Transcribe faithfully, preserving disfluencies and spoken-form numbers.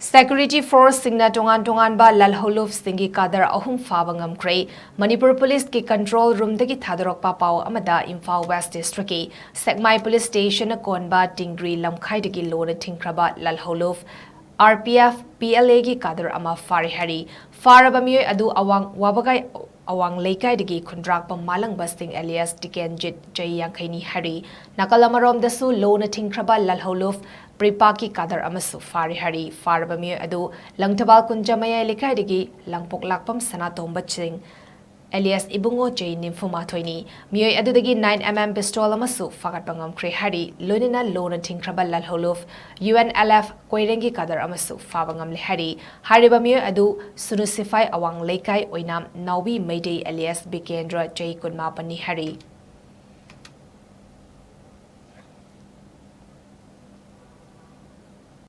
Security force ꯁꯤꯡꯅ ꯇꯣꯉꯥꯟ ꯇꯣꯉꯥꯟꯕ ꯂꯜꯍꯧꯂꯨꯞꯁꯤꯡꯒꯤ ꯀꯥꯗꯔ ꯑꯍꯨꯝ ꯐꯥꯕ ꯉꯝꯈ꯭ꯔꯦ꯫ ꯃꯅꯤꯄꯨꯔ ꯄꯨꯂꯤꯁꯀꯤ control room ꯗꯒꯤ ꯊꯥꯗꯣꯔꯛꯄ ꯄꯥꯎ ꯑꯃꯗ ꯏꯝꯐꯥꯜ West District ꯀꯤ ꯁꯦꯛꯃꯥꯏ Police Station ꯅ ꯀꯣꯟꯕ ꯇꯤꯡꯒ꯭ꯔꯤ ꯂꯝꯈꯥꯏꯗꯒꯤ ꯂꯣꯅ ꯊꯤꯡꯈ꯭ꯔꯕ ꯂꯜꯍꯧꯂꯨꯞ R P F P L A ꯒꯤ ꯀꯥꯗꯔ ꯑꯃ ꯐꯥꯔꯦ ꯍꯥꯏꯔꯤ꯫ ꯐꯥꯔꯕ ꯃꯤꯑꯣꯏ ꯑꯗꯨ ꯑꯋꯥꯡ ꯋꯥꯕꯒꯥꯏ ꯑꯋꯥꯡ ꯂꯩꯀꯥꯏꯗꯒꯤ ꯈꯨꯟꯗ꯭ꯔꯥꯛꯄꯝ ꯃꯥꯂꯪꯕ ꯁꯤꯡ alias ꯇꯤꯀꯦꯟꯖꯤꯠ ꯆꯍꯤ ꯌꯥꯡꯈꯩꯅꯤ ꯍꯥꯏꯔꯤ꯫ ꯅꯥꯀꯜ ꯑꯃꯔꯣꯝꯗꯁꯨ ꯂꯣꯅ ꯊꯤꯡꯈ꯭ꯔꯕ ꯂꯜꯍꯧꯂꯨꯞ ꯄ꯭ꯔꯤꯄꯥꯛꯀꯤ ꯀꯥꯗꯔ ꯑꯃꯁꯨ ꯐꯥꯔꯦ ꯍꯥꯏꯔꯤ꯫ ꯐꯥꯔꯕ ꯃꯤꯑꯣꯏ ꯑꯗꯨ ꯂꯪꯊꯕꯥꯜ ꯀꯨꯟꯖ ꯃꯌꯥꯏ ꯂꯩꯀꯥꯏꯗꯒꯤ ꯂꯥꯡꯄꯣꯛꯂꯥꯛꯄꯝ ꯁꯅꯥꯇꯣꯝꯕ ꯁꯤꯡ alias ꯏꯕꯨꯡꯉꯣ ꯆꯍꯤ ꯅꯤꯐꯨ ꯃꯥꯊꯣꯏꯅꯤ꯫ ꯃꯤꯑꯣꯏ ꯑꯗꯨꯗꯒꯤ nine M M pistol ꯑꯃꯁꯨ ꯐꯥꯒꯠꯄ ꯉꯝꯈ꯭ꯔꯦ ꯍꯥꯏꯔꯤ꯫ ꯂꯣꯏꯅꯅ ꯂꯣꯅ ꯊꯤꯡꯈ꯭ꯔꯕ ꯂꯜꯍꯧꯂꯨꯞ U N L F ꯀꯣꯏꯔꯦꯡꯒꯤ ꯀꯥꯗꯔ ꯑꯃꯁꯨ ꯐꯥꯕ ꯉꯝꯂꯦ ꯍꯥꯏꯔꯤ꯫ ꯍꯥꯏꯔꯤꯕ ꯃꯤꯑꯣꯏ ꯑꯗꯨ ꯁꯨꯅꯨ ꯁꯤꯐꯥꯏ ꯑꯋꯥꯡ ꯂꯩꯀꯥꯏ ꯑꯣꯏꯅꯥꯝ ꯅꯥꯎꯕꯤ ꯃꯩꯇꯩ alias ꯕꯤꯀꯦꯟꯗ꯭ꯔ ꯆꯍꯤ ꯀꯨꯟꯃꯥꯄꯟꯅꯤ ꯍꯥꯏꯔꯤ꯫